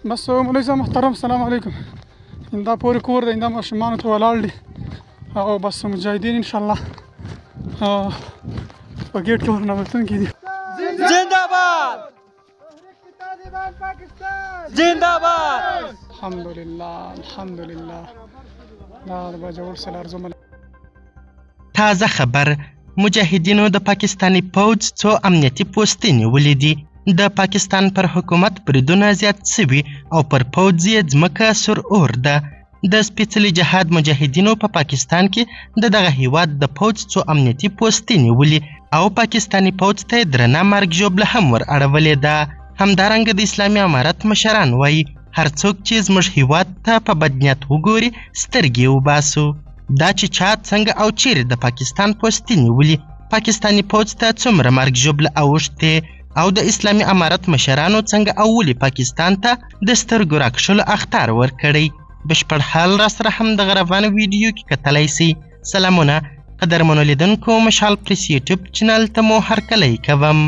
بس مولوي صاحب محترم، سلام علیکم. دا پورې کور دی، دا ماشومانو ته ولاړ دي او بس مجاهدین انشاءالله په ګېټ کې ورننوتونکي دي. زنده باد، زنده باد. الحمدلله، الحمدلله. دا د باجوړ سلارزو. تازه خبر، مجاهدینو د پاکستاني پوځ څو امنیتي پوستې نیولې دي. د پاکستان پر حکومت بریدونه زیات سوي او پر پوځ یې ځمکه سور اور ده. د سپېڅلي جهاد مجاهدینو په پاکستان کې د دغه هیواد د پوځ څو امنیتي پوستې نیولي او پاکستاني پوځ ته یې درنه مرګ ژوبله هم ور اړولې ده. همدارنګه د اسلامي امارت مشران وایي، هر څوک چې زموږ هیواد ته په بد نیت وګوري، سترګې یې وباسو. دا چې چا، څنګه او چیرې د پاکستان پوستې نیولي، پاکستاني پوځ ته څومره مرګ ژوبله اوښتې او د اسلامي امارت مشرانو څنګه او ولې پاکستان ته د سترګو راکښلو اخطار ورکړی، بشپړ حال را سره هم دغه روانه ویډیو کې کتلی سئ. سلامونه قدرمنو لیدونکو، مشال پریس یوټیوب چینل ته مو هرکلی کوم.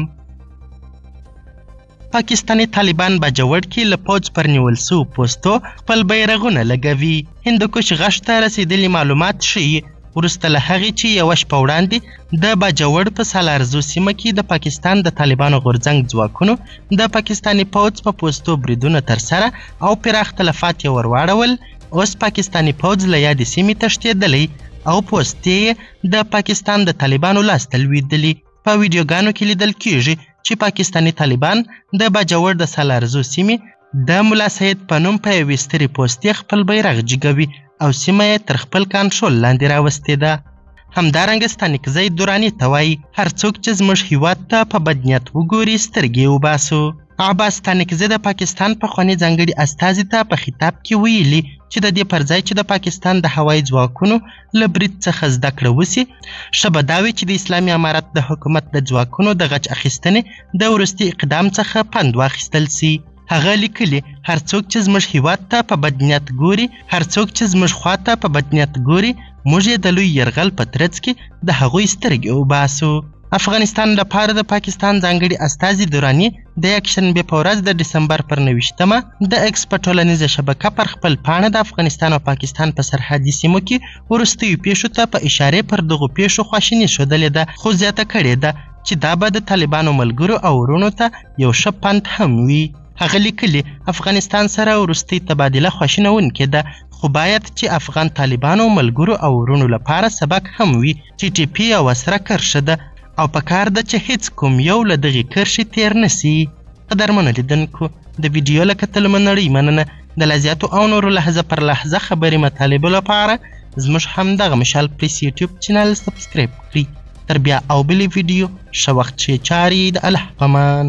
پاکستاني طالبان باجوړ کې له پوځ پر نیول سوو پوستو خپل بیرغونه لګوي. هندوکش غږ ته رسېدلي معلومات ښیي، وروسته له هغې چې یوه شپه وړاندې د باجوړ په سالارزو سیمه کې د پاکستان د طالبانو غورځنګ ځواکونو د پاکستاني پوځ په پوستو بریدونه ترسره او پراخ تلفات یې ورواړول، اوس پاکستاني پوځ له یادې سیمې تښتېدلی او پوستې یې د پاکستان د طالبانو لاس ته لوېدلي. په ویډیوګانو کې لیدل کیږي چې پاکستاني طالبان د باجوړ د سالارزو سیمې د ملا سید په نوم په یوې سترې پوستې خپل بیرغ جګوي او سیمه یې تر خپل کنټرول لاندې راوستې ده. همدارنګه ستانکزی دراني ته وایي، هر څوک چې زموږ هیواد ته په بد نیت وګوري، سترګې یې وباسو. عباس ستانکزي د پاکستان پخواني ځانګړي استازي ته په خطاب کې ویلي چې د دې پر ځای چې د پاکستان د هوایي ځواکونو له برید څخه زده کړه وسي، ښه به دا وي چې د اسلامي امارت د حکومت د ځواکونو د غچ اخیستنې د وروستي اقدام څخه پند واخیستل سي. هغه لیکلي، هر څوک چې زموږ هیواد ته په بد نیت ګوري، هر څوک چې زموږ خوا ته په بد نیت ګوري، موږ یې د لوی یرغل په ترڅ کې د هغوی سترګې وباسو. افغانستان لپاره د پاکستان ځانګړي استازي دراني د یکشنبې په ورځ د ډسمبر پر 29مه د ایکس په ټولنیزه شبکه پر خپل پاڼه د افغانستان او پاکستان په سرحدي سیمو کې وروستیو پیښو ته په اشارې پر دغو پیښو خواشیني ښودلې ده، خو زیاته کړې ده چې دا به د طالبانو ملګرو او وروڼو ته یو ښه پند هم وي. هغه لیکلي، افغانستان سره وروستۍ تبادله خواشینونکې ده، خو باید چې افغان طالبانو ملګرو او وروڼو لپاره سبق هم وي چې ټي پي یوه سره کرښه ده او پکار ده چې هیڅ کوم یو له دغې کرښې تېر نه سي. قدرمنو لیدونکو، د ویډیو له کتلو مو نړۍ مننه. د لا زیاتو او نورو لحظه پر لحظه خبري مطالبو لپاره زموږ همدغه مشال پریس یوټیوب چینل سبسکرایب کړئ. تر بیا او بلې ویډیو، ښه وخت، ښې چارې، د الله پامان.